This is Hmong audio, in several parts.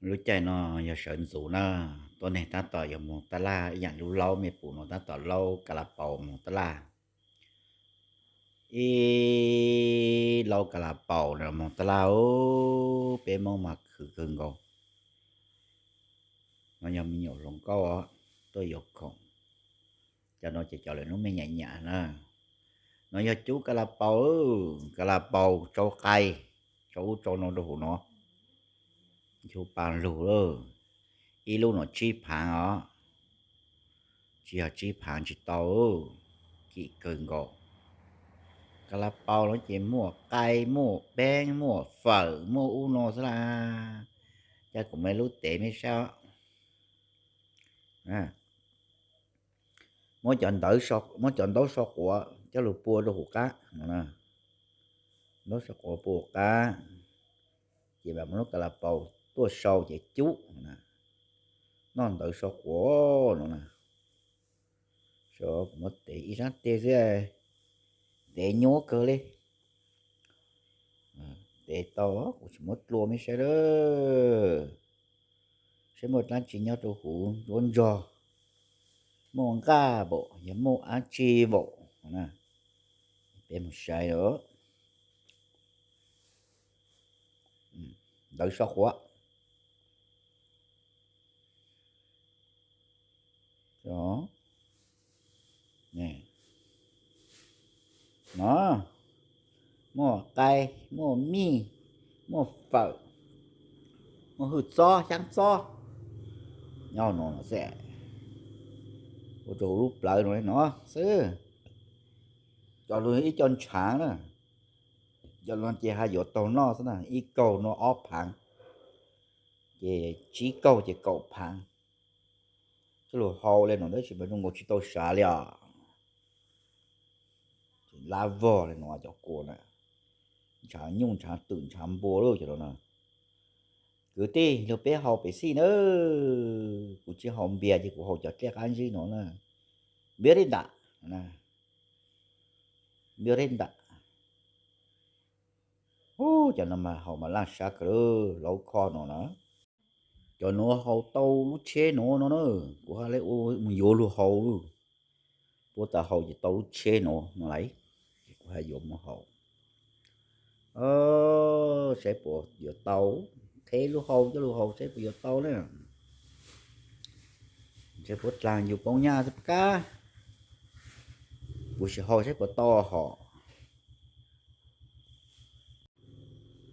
Lub caij no yog sawv ntxuv na, tuab neeg tab tom yuav moog tab laj ib yaam lub laub mej pum no tab tom laub ka la paus moog tab laj. Ib laub ka la paus no moog tab laj, peb Moob mas khwv kawg nkaus. No yog me nyuam hluas nkauj os, tuaj yuav khoom. Cov no ces cov lawv lub mej nyam nyam na. No yog cub ka la paus, ka la paus tsau qai, tsau ub tsau no rau huv no. Nchu pa lug lawm. Ib lub no tsib phaav os. Tsis yog tsib phaav tsis tau, kim kawg nkaus. Ka la paus no ces muaj qai, muaj peeb, muaj fawm, muaj ub no xwb la. Cas kuv muaj ib lub tev mej saib. Muab cov ntaub, muab cov ntaub so quav coj lug pua rau huv qab no. Ntaub so quav pua huv qab, ces mam muab lub ka la paus tuaj sau ces cub. Noj ntawd so quav no na. Kuv muab tev ib sab teg xwb, tev nyuab kawg li. Tev tau, kuv tsis muab dlua mej saib lawm. Saib muaj dlaab tsi nyob rau huv nruab nrog, muaj nqaj npaum, yog muaj dlaab tsi npaum na. Peb mus saib lawm. Ntawv so quav. No, muaj qai, muaj mij, muaj fawm, muaj hwj txob, xyaab txob nyob no xwb. Ua rau huv lub plawv no no xwb. Cov lug ib co ntshaav na, cov no ces haj yuav taug noj xwb na, ib kaug no ob phaav, ces tsib kaug ces kaum phaav. Coj lug hau li no tab sis mas zoo nkaus tsis tau sav li os. Lab vog li no cov kua na, ntshaav nyuj ntshaav twm ntshaav npua lawm cov no na. Kwv tij, lug peb hau pem xij na, kuv tsis hau npias ces kuv hau cov dlej qab zib no na. Npias li ntawm, npias li ntawm. Cov no mas hau mas laj sab kawg, laub khoj no na. Cov nuav hau tau lub tsheb nuav no na, kuv haj le ua mus yuav lug hau lawm. Puab tas hau ces tau lub tsheb nuav no lawm, ces kuv haj yuav mus hau. Saib puas yuav tau, qheb lub hau coj lug hau saib puas yuav tau na. Saib puab dlaag yug poob nyaj xwb kab, kuv sim hau saib puas tau hom.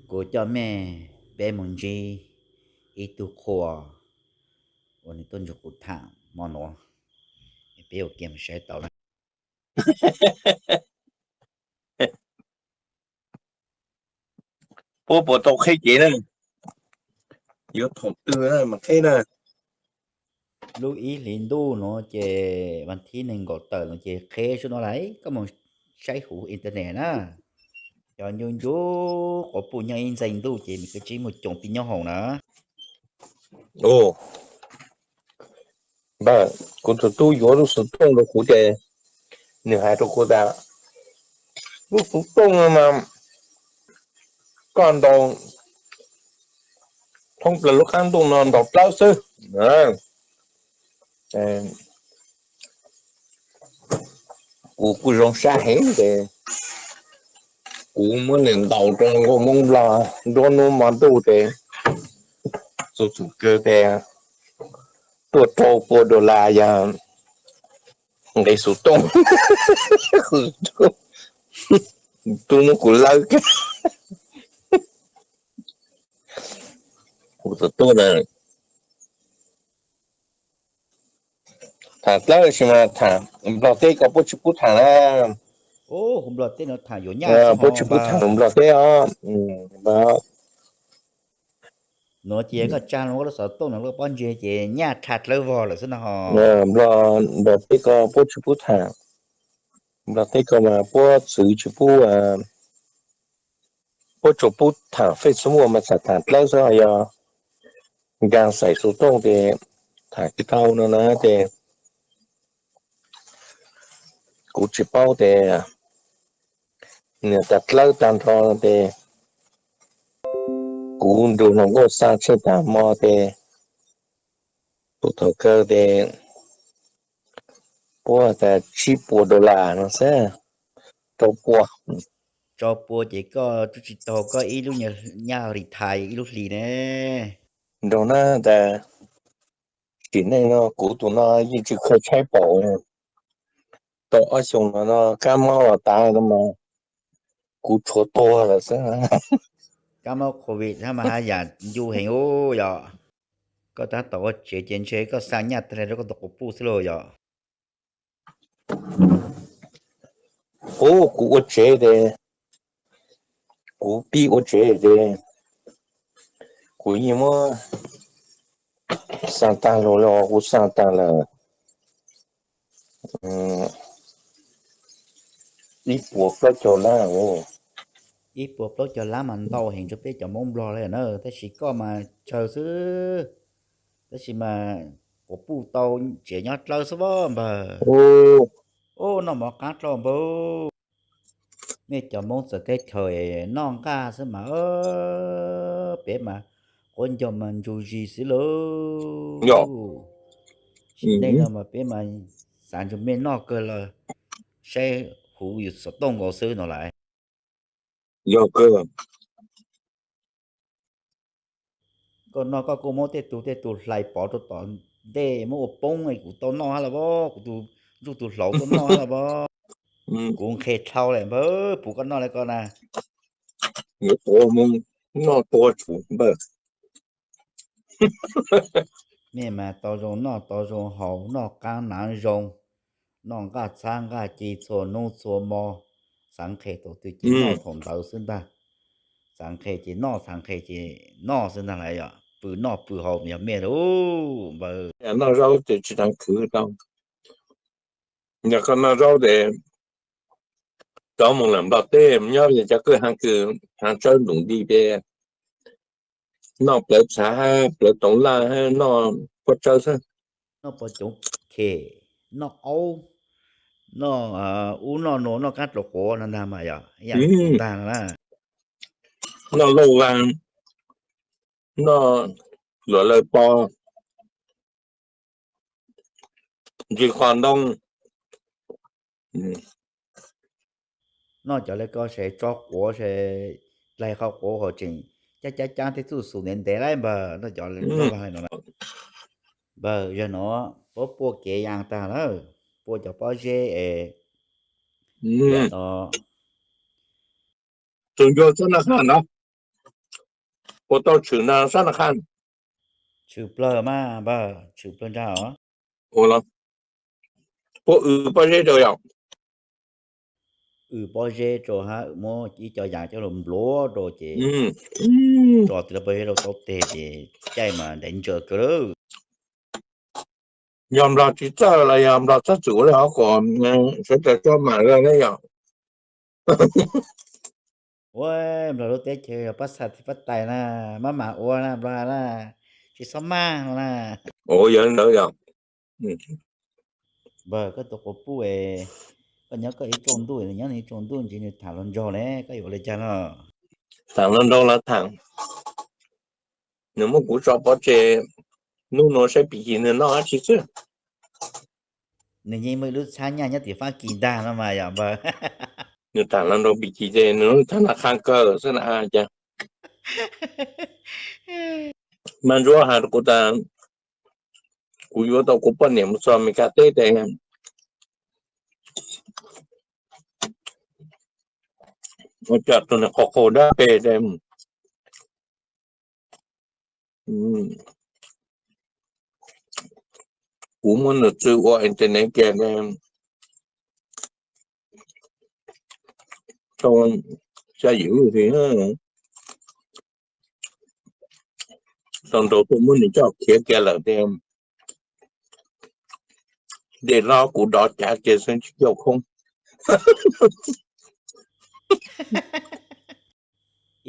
Kuv coj mej peb mus ntsib ib tug qhua uas nws tuaj nrug kuv tham hmo nuav, peb ua ke mus saib tau na. Puab puas tau qheb kev na? Yuav thaum twg mas qheb na? Lub ib hlis ntuj nuav ces vas thib neeg nkaum tawm no ces qheb sub no lawm, koj mus saib huv internet na. Cov ncu ncu quas puj nyob ib ntxeeg ntuj ces nws koj tsib muaj coom pib nyob hauv na. Kuv tus tub yuav lub xuv tooj rau kuv ces nws hais rau kuv tas, lub xuv tooj no mas koj ntaus thoob plaws lub qab ntuj no ntaus dlawb xwb. Kuv kuj zoo sab heev ces kuv muab nws ntaus rau nkauj Moob Nplog nruab hnub hmo ntuj ces txug txum kawg ces tuaj rau pua dollar yog nqe xuv tooj. Tub muab kuv lawb kiag. Kuv tus tub na, tham dlawb tab sis mas tham Nplog teb ko puab tsis pub tham na. Puab tsis pub tham Nplog teb os. Nuav ces koj tsa lub xuv tooj no lub pob ntseg ces nyaj dlha dlawb vog lawm xwb no. Nplog teb ko puab tsis pub tham. Nplog teb ko mas puab txwv tsis pub, puab tsuas pub tham Facebook mas txhaj tham dlawb xwb, yog nkaag xaim xuv tooj ces tham tsis tau no na ces kuv tsis paub ces nws tas dlawb tag nrho ces Kuv nrug hluas nkauj xa tshaj tag hmo tes, tus thaum kawg tes puab tas tsib puas dollar no xwb, rau puas. Rau puas ces koj twb tsis taug koj ib lub nyaj retire ib lub hlis ne. Nraug na tas, sim neej no kuv tus no yeej tsis khaws tshaib paum, tau ob xyoos no no kab mob los tas no mas kuv tshuav tuag lawm xwb. Kab mob covid mas haj yam ncu heev ub yom. Koj tab tom ua tsev ces ntshe koj xa nyaj tag rau koj tus quas puj xwb lauj yom. Ub, kuv ua tsev tes, kuv pib ua tsev tes, kuv yeej muab xa tag los los kuv xa tag lawm ib puas plaub caug lab. Ib puas plaub caug lab mas ntau heev rau peb cov Hmoob Nplog li na, tab sis koj mas tsawg xwb. Tab sis mas quas puj tau tsiav nyob dlawb xwb npawg. Ub, noj mov qab dlhau npawg. Mej cov Hmoob txawv teb chaws noj nqaj xwb mas, peb mas quav ncaus mas ntsuj zis xwb lauj. Sim neej no mas peb mas xav ntsug mej noj kawg los saib huv yus xov tooj nkaus xwb no lawm. Yog kawg. Koj noj koj kuj muab tej tug tej tug hlais pov rau tom ntej muab ua poob, kuv tau noj hab los as, kuv tus ntsuj tus hlauv tau noj hab los as. Kuv nqhes dlhau lawm npawg, puas koj noj li ko na. Noj tua tsum npawg. Mej mas tau zoo noj tau zoo haus, noj qab hnav zoo, noj nqaj txhab nqaj ci txhua hnub txhua hmo, xav nqhes thaum twg ces noj thaum ntawd xwb ntag. Xav nqhes ces noj, xav nqhes ces noj xwb ntag lauj. Yog pw noj pw haus yog mej lauj npawg. Noj zaub ces tsis tas khwv tau. Yog koj noj zaub ces rov mus lawm Nplog teb nyob li cov kwj ha kws haav tsawb ntoom nti ces noj plawv txhav hab plawv toov laj hab noj pob tsawb xwb. Noj pob coov khem, noj aub, noj ub noj nuav, noj qaab dluas quav no ntag mas yog ib yaam ntag no na. Noj lauj vaag, noj luam lawg pov, ntsis qos ntoo, noj cov le ko se tso quav se dlaig qhov quav hos tseem cab cab cab tej txuj xus ntev ntev lawm npawg, noj cov le no. Npawg, zaum nuav puab pua kev yaa tag lawm, pua cov pob zeb es no. Tug ncua sab naj qha no, puas tau tshwm na sab naj qha? Tshwm plawg mas npawg, tshwm plawg nrag os. Puab w pob zeb rau yom? W pob zeb rau hab muab ib co yas coj lug npluav rau ces tso txug pob zeb rau taub teg ces caij mas ntev ntsaws kawg lawm. Yog Nplog tsis txawj los yog Nplog txhob txwm ua le hov kom sawv daws tso mam le yom. Ua Nplog lub teb chaws yog pab xa thiab pab tais na, maj mam ua na Nplog na, tsis txhob maj no na. Ua yog ntawd yog. Npawg, koj tus quas puj, koj nyob koj ib tsoom ntuj, nws nyob nws ib tsoom ntuj ntsis nws tham hluas nraug ne, koj yuav ua li cas no? Tham hluas nraug los tham, nws muab kuv tso pov tseg, hnub nuav saib Pis Kis nws noj dab tsi xwb. Nws yeej muaj ib lub txhab nyaj nyob tim Fab Kis ntag no mas yom npawg. Nws tham hluas nraug Pis Kis ces nws tham naj qha kawg xwb na cas. Maj Ntsuab has rau kuv tas kuv yuav tau kuv poj niam mus txog Amelikas teb tes ua cas tus niag qaug qaug dab pes tes kuv muab nws txwv ua internet kiag tes tau xya yim lub hlis, tau nraug tuaj muab nws coj khiav kiag lawm tes dej hlob kuv dov cav kiag xwb tsis coj khoob.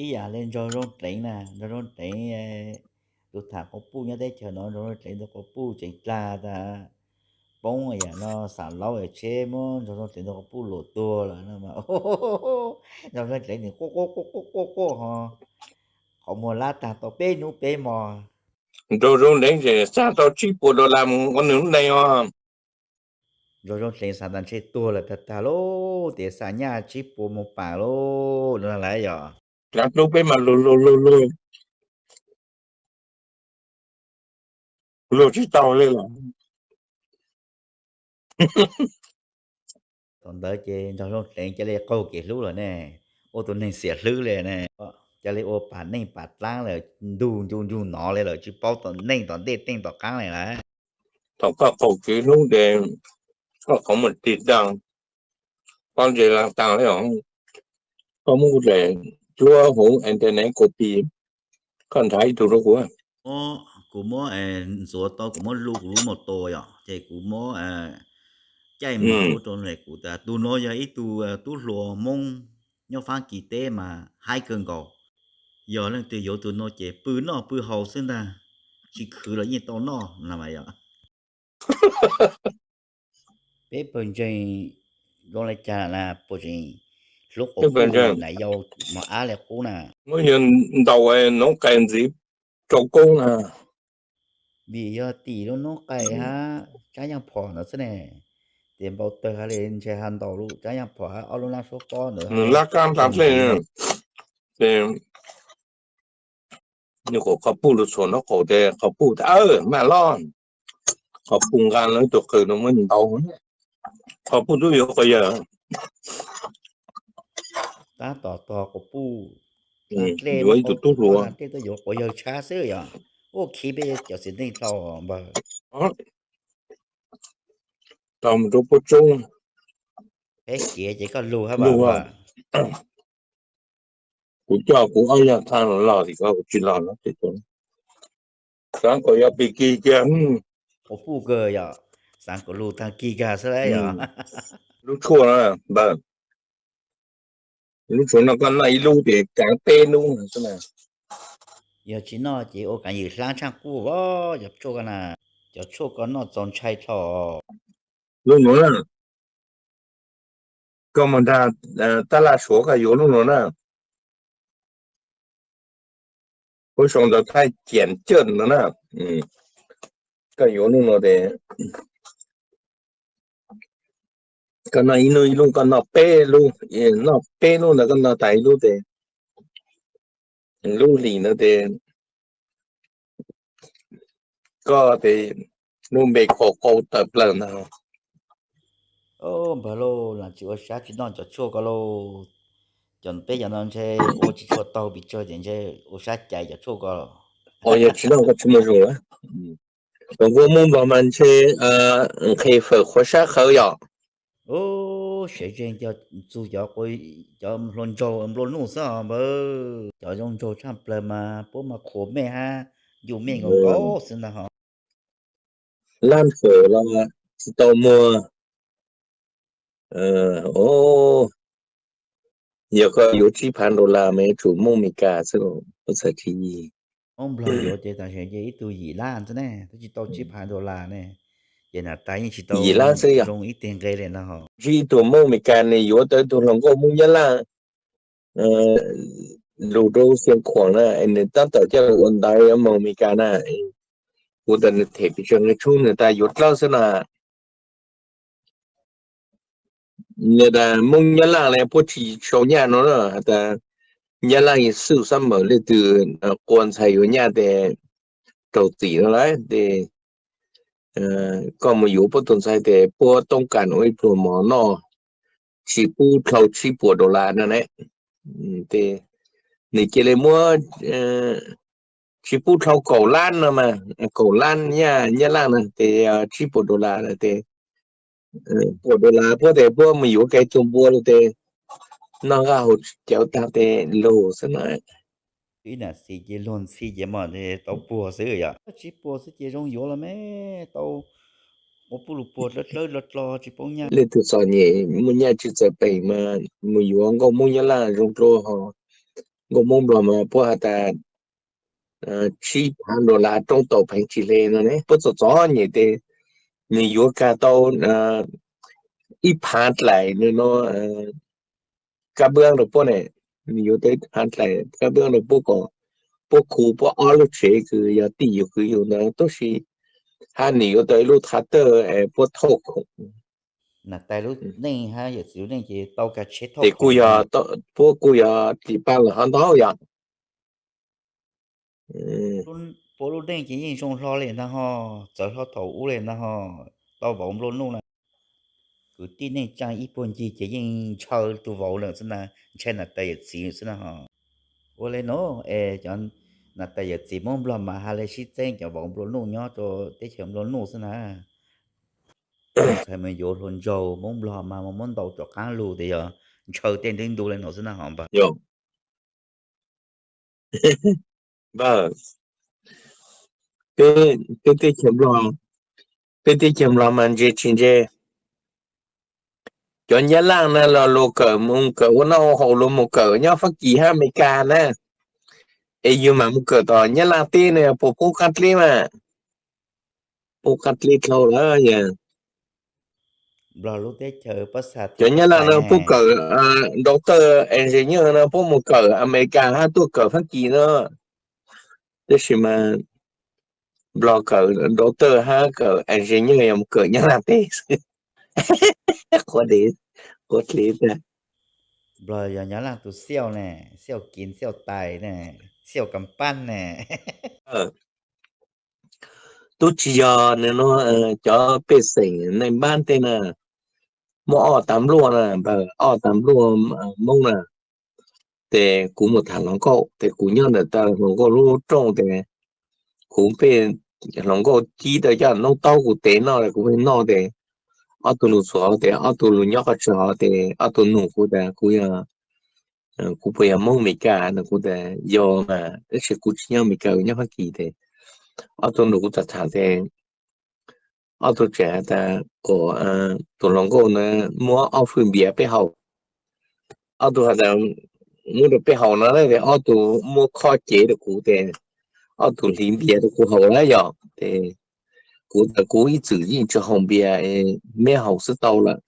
Ib yam li Nraug Zoo Dleev na, Nraug Zoo Dleev tus tham quas puj nyob teb chaws no, Nraug Zoo Dleev tus quas puj tseem dlag tas poob yam no xam laub yam tsheb muab Nraug Zoo Dleev tus quas puj luam tuag lawm no mas Nraug Zoo Dleev nws quaj quaj quaj quaj quaj quaj ho qhov Qhov muag lab tag tau peb hnub peb hmo. Nraug Zoo Dleev tseem xa tau tsib puas dollar mus ua nws lub neej os. Nraug Zoo Dleev xav tas ntshe tuag lawm tag tag lauj, tias xa nyaj tsib puas mus pam lauj no lawm yom. Cov tub peb mas luag luag luag luag, luag tsis tau li los. Thaum ntawd ces Nraug Zoo Dleev cia li qaug kev hlub lawm ne, ua tus neeg xiam hlwb li ne, cia li ua pam neej pam dlaab lawm, ntug ncu ntug nov li lawm, tsis paub tom neej tom ntej teej tom qaab li lawm. Thaum koj qaug kev hlub ces koj qhov muag tig taag, pob ntseg laag taag li os. Koj muab kuv daim duab hauv internet copy, koj nrhav ib tug rau kuv. Kuv muab ntxuav tau, kuv muab lug kuv lub mos tos yom, ces kuv muab caij mus rau, rau kuv tas tus no yog ib tug tub hluas Hmoob nyob Faab Kis teb mas haib kawg nkaus. Yog leej twg yuav tus no ces pw noj pw haus xwb ntag, tsis khwv los yeej tau noj no mas yom. Peb pawg ntseeg zoo li cas na, puas tseem hlub quas puj nam yau mos ab li qub na? Muab yawg ntaus noob qais ntxiv rau koob na. Vim yog tim lub noob qais hab Tsab Yaaj Phom ntawd xwb ne, ces npau tawg hab li ntshe ha ntaus lub Tsab Yaaj Phom hab ob lub nab suab pob ntawd. Nws lab kab ntag ple, ces nws kom quas puj lug txhuam noob qaum ces quas puj tas maj loj, quas puj nqaa lawv tug qws no muab ntaus, quas puj tub yuav quas yawg. Tab tom tog quas puj, yuav ib tug tub hluas, dlej tuaj yuav quas yawg tshab xwb yom. Ua khiv peb cov txiv neej dlhau npawg. Tau mus rau puab tsoob. Peb kev ces koj lug hab. Kuv coj kuv ob yawg thaaj los los, kuv tsis los no. Xaav kom yog pig kig kiag, quas puj kawg yom, xaav kom lug taag kig kag xwb lawm yom. Lub tshuaj na, npawg, lub tshuaj no koj noj ib lub ces kaav peb lub xwb na. Yog tsis noj ces ua kaav yim hlaab tshaaj quaj os, cov tshuaj ko na, cov tshuaj ko noj txaus ntshai dlhau. Lub nuav na, koj mus nrag tab laj Suav koj yuav lub nuav na. Puab sau ntawv Thaib Ciam Cawj no na. Koj yuav lub nuav tes koj noj ib lub, ib lub koj noj peb lub, noj peb lub ntawd koj noj tas ib lub tes, lub hlis ntawd tes koj tes lub npe khaus qau tawm plawg ntag. Npawg lauj, lam tsis ua sab tsis noj cov tshuaj ko lauj. Cov peb cov no ntshe ua tsis tshua taug pes tsawg ces ntshe ua sab cais cov tshuaj ko. Yog tsis noj koj tsis muaj zug. Nkauj Moob Nplog mas ntshe nqhis fawm qhuav sab qhawv yom. Sev zeeg txug cov, cov hluas nraug nplua nuj xwb os npawg. Cov zoo nraug tshaj plawg mas puab mas qhuas mej hab ncu mej nkaus nkaus xwb ntag hos. Lab fawm los tsis tau muag. Yog koj yuav tsib phav dollar mas yuav tsum Moob Amelikas xwb, txhais tsis yig. Moob Nplog yuav ces tam sim ces ib tug yim lab xwb ne, twb tsis tau tsib phav dollar ne. Ces nam tais yeej tsis tau yim lab xwb yog zoo ib teg nqe li no. Ntsib ib tug Moob Amelikas nws yuav tau ib tug hluas nkauj Moob Nyab Laj lug rau Xeev Khuam na, nws tab tom coj lug ua ntawv moog Amelikas na. Kuv tas nws them pes tsawg nqe tshoob nws tas yuav dlawb xwb na. Nws tas Moob Nyab Laj ne puab tsis sau nyaj no na, has tas Nyab Laj xwb xab mawm leej twg qua ntxhais yuav nyaj tes raug txim no lawm tes koj mus yuav puab tus ntxhais tes puab toob kas ua ib pluag mov noj, tsis pub dlhau tsib puas dollar no ne. Tes nws cia li muab tsis pub dlhau kaum lab no mas, kaum lab nyaj Nyab Laj no tes tsib puas dollar no tes, puas dollar puab tes puab mus yuav kiag tug npua lug tes noj nqaj haus cawv tag tes lug xwb na. Ib nam xis ces luag ntxhi ces mas tau puag xwb yom. Tsib puas xwb ces zoo yuav los me, tau ua puj lug puag dlawb dlawb dlo dlo tsis poob nyaj. Leej twg txom nyem muaj nyaj tsis txawm peem mas mus yuav nkauj Moob Nyab Laj zoo dlua hos. Nkauj Moob Nplog mas puab has tas tsib phav dollar roob tau pheev tsis le no ne. Puab txom txom nyem tes nws yuav kag tau ib phav dlaim no kab npaab rau puab ne. Nws yuav tau ib phav dlaim kab npaab rau puab kom puab khu puab ob lub tsev kws yog tij yug kwv yug ntawd tab sis hab nim yuav tau ib lub thav tawj es puab thauj khoom. Nam tais lub neej hab yawm txiv lub neej ces tau kag tsheb thauj khoom. Puab kuj yog tim pab lawm hov ntau yom. Puab lub neej ces yeej zoo hlo li ntag ho, txawv hlo thaum ub li ntag ho, tau vauv nplua nuj na. Kwv tij neej tsaa ib puag ncig ces yeej ntshaw tus vauv lawm xwb na, ntshai nam tais yawm txiv xwb na ho. Ua le nuav es cov nam tais yawm txiv Moob Nplog mas has le sib txeeb cov vauv nplua nuj nyob rua teb chaws nplua nuj xwb na. Ntxhais mas yuav hluas nraug Moob Nplog mas muab ntaus rov qaab lug tas yog ntshaw tej ntu ntu le nuav xwb na ho npawg. Npawg, peb teb chaws Nplog, peb teb chaws Nplog mas ntse tsis ntse. Cov Nyab Laj na los luag kawm mus kawm ua noj ua haus, luag mus kawm nyob Fab Kis hab Amelikas na, es yug mam mus kawm tom Nyab Laj teb ne puas pub qab dleb mas? Pub qab dleb dhau lawm yog. Cov Nyab Laj no pub kawm doctor, engineer no pub mus kawm Amelikas hab tuaj kawm Fab Kis no. Tab sis mas Nplog kawm doctor hab kawm engineer yog mus kawm Nyab Laj teb xwb. Qhuav dleb, qhuav dleb tag. Nplog yog Nyab Laj tus xiauj ne, xiauj kiv xiauj tais ne, xiauj kam pab ne. Tub tsis yog nws no, cov pej xeem neej npab tej na, muaj ob tag npluaj na, npawg, ob tag npluaj Moob na. Ces kuv mus tham hluas nkauj, ces kuv nyob ntawm taw hluas nkauj lub rooj, ces kuv pej hluas nkauj kib tau coj noob taub kuv tev noj, kuv pheej noj, ces ob tug lug txug hov, ces ob tug lug nyob qhov tsev hov, ces ob tug nug kuv tas kuv yog, kuv puas yog Moob Amelikas no, kuv tas yog mas, tab sis kuv tsis nyob Amelikas, kuv nyob Fab Kis. Ces ob tug nug kuv tham tham, ces ob tug tseem has tas kom tus hluas nkauj na muab ob fwj npias peb haus. Ob tug has tas muab rau peb haus no, ces ob tug muab khob cev rau kuv, ces ob tug hliv npias rau kuv haus lawm yog. Ces kuv tas kuv ib txwm yeej tsis haus npias, meb haus xwb tau lawm.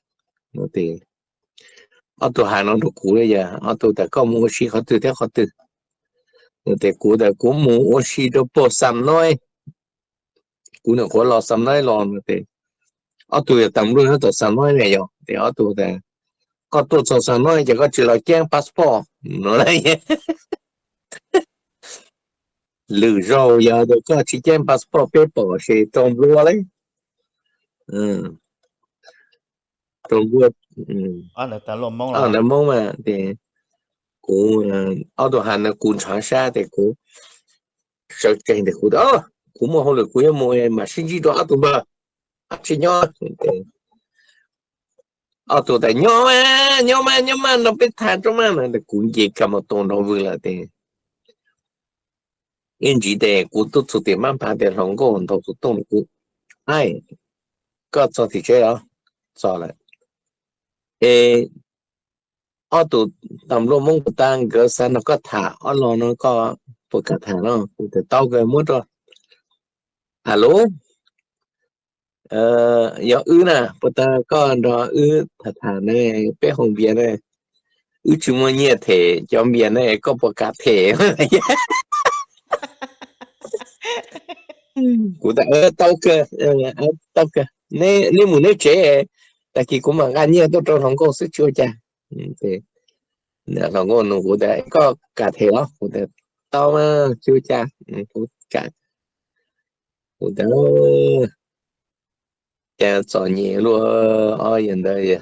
Ob tug has no rau kuv, yog ob tug tas koj mus ua si qhov twg thiab qhov twg? Ces kuv tas kuv mus ua si rau puag Xam Noib, kuv nyuam qhuav los Xam Noib los no. Ces ob tug yog tas npluaj nyob tom Xam Noib ne yog, ces ob tug tas koj tuaj txog Xam Noib ces koj tsis los ceeb passport no. Lwm zaug yog tas koj tsis ceeb passport peb pom ces rau nplua lawm. Rau nplua. Ntawv Moob mas, ces kuv, ob tug has ntawd kuv ntshaav sab, ces kuv sawv tsees, ces kuv tas kuv muaj hauj lwm kuv yuav mus, mam sib ntsib rau ob tug npawg, tsis nyob. Ob tug tas nyob mas, nyob mas, nyob mas no peb tham rau mas no, kuv nce ka mos toos nrov vwg lawm. Ces ib ntsis tes kuv tub txug tim mab nphav tes hluas nkauj ntaus tus tooj rau kuv, Aib, koj txog tim tsev los? Txog lawm. Es ob tug tas npluaj Moob puas tas, nkawd xav nrog koj tham ob lo no, koj puas kam tham no? Kuv tas tau, kawg muab rau. Alo, yog wb na, puas tas koj nrog wb tham tham na, peb haus npias na, wb tsis muaj nyiaj them cov npias na, koj puas kam them? Kuv tas tau kawg, tau kawg, neb mus neb tsev, tag kis kuv mam nqa nyiaj tuaj rau hluas nkauj xwb tsis ua cas. Hluas nkauj nug kuv tas koj kam them los? Kuv tas tau, tsis ua cas, kuv kam. Kuv tas cas txom nyem luaj, ob yawg ntawd,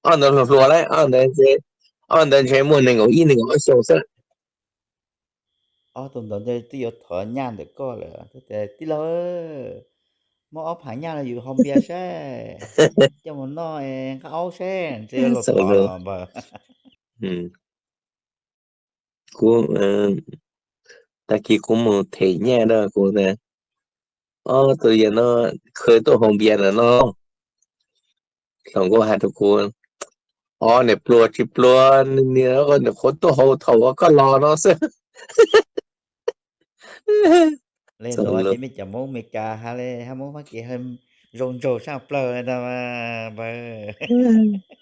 ob ntawd hluas hluas lawm, ob ntawd ntshe muaj nees nkaum ib nees nkaum ob xyoos xwb. Ob tug ntawd twb yuav thov nyaj ntawm koj lawm, tij laug, muab ob phav nyaj los yus haus npias saib, coj mus noj nqa aub saib, ntshe luag thov los npawg. Kuv, tag kis kuv mus them nyaj na, kuv tas ob tug yawg no khaws tuaj haus npias lawm no. Hluas nkauj hais rau kuv, ob niag pluag tsis pluag, niag qhuav tuaj haus thaum uas koj los no xwb. Le nuav ces mej cov Moob Amelikas has le hab Moob Fab Kis zoo nraug saj plawg le ntag mas npawg.